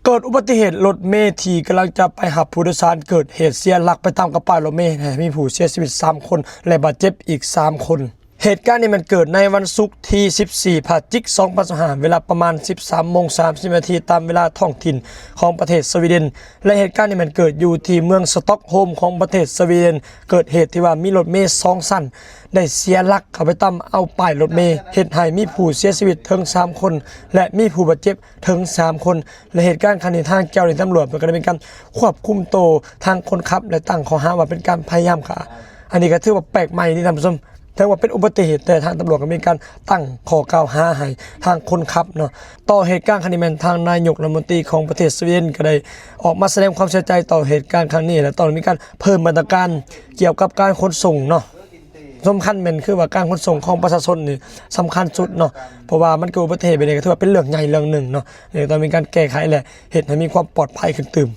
ເກີດອຸບັດຕິເຫດລົດເມທີ່ກຳລັງຈະໄປຮັບຜູ້ໂດຍສານ ເກີດເຫດເສຍຫຼັກໄປຕາມກັບປ້າຍລົດເມ ແລະ ມີຜູ້ເສຍຊີວິດສາມຄົນ ແລະ ບາດເຈັບອີກສາມຄົນ. ເຫດການນີ້ແມ່ນເກີດໃນວັນສຸກທີສິບສີ່ ພະຈິກ ສອງພັນຊາວຫ້າ ເວລາປະມານສິບສາມໂມງສາມສິບນາທີ ຕາມເວລາທ້ອງຖິ່ນຂອງປະເທດສະວີເດັນ ແລະ ເຫດການນີ້ແມ່ນເກີດຢູ່ທີ່ເມືອງສະຕັອກໂຮມຂອງປະເທດສະວີເດັນ. ເກີດເຫດທີ່ວ່າມີລົດເມສອງຊັ້ນ ໄດ້ເສຍຫຼັກເຂົ້າໄປຕຳເອົາປ້າຍລົດເມ ເຮັດໃຫ້ມີຜູ້ເສຍຊີວິດເຖິງສາມຄົນ ແລະ ມີຜູ້ບາດເຈັບເຖິງສາມຄົນ ແລະ ເຫດການຄັ້ງນີ້ທາງເຈົ້າໜ້າທີ່ຕຳຫຼວດເພິ່ນກໍໄດ້ມີການຄວບຄຸມໂຕທາງຄົນຂັບ ແລະ ຕັ້ງຂໍ້ຫາວ່າເປັນການພະຍາຍາມຂ້າ. ອັນນີ້ກໍຖືວ່າແປກໃໝ່ເດ້ທ່ານຜູ້ຊົມ ຖືວ່າເປັນອຸບັດຕິເຫດ ແຕ່ທາງຕຳຫຼວດກໍມີການຕັ້ງຂໍ້ກ່າວຫາໃຫ້ທາງຄົນຂັບເນາະ. ຕໍ່ເຫດການຄັ້ງນີ້ແມ່ນທາງນາຍົກລັດຖະມົນຕີຂອງປະເທດສະວີເດັນກໍໄດ້ອອກມາສະແດງຄວາມເສຍໃຈຕໍ່ເຫດການຄັ້ງນີ້ ແລະ ຕ້ອງມີການເພີ່ມມາດຕະການກ່ຽວກັບການຂົນສົ່ງເນາະ. ສຳຄັນແມ່ນຄືວ່າການຂົນສົ່ງຂອງປະຊາຊົນນີ້ສຳຄັນສຸດເນາະ ເພາະວ່າມັນເກີດອຸບັດຕິເຫດແບບນີ້ກໍຖືວ່າເປັນເລື່ອງໃຫຍ່ເລື່ອງໜຶ່ງເນາະ ແລະ ຕ້ອງມີການແກ້ໄຂ ແລະ ເຮັດໃຫ້ມີຄວາມປອດໄພຂຶ້ນຕື່ມ.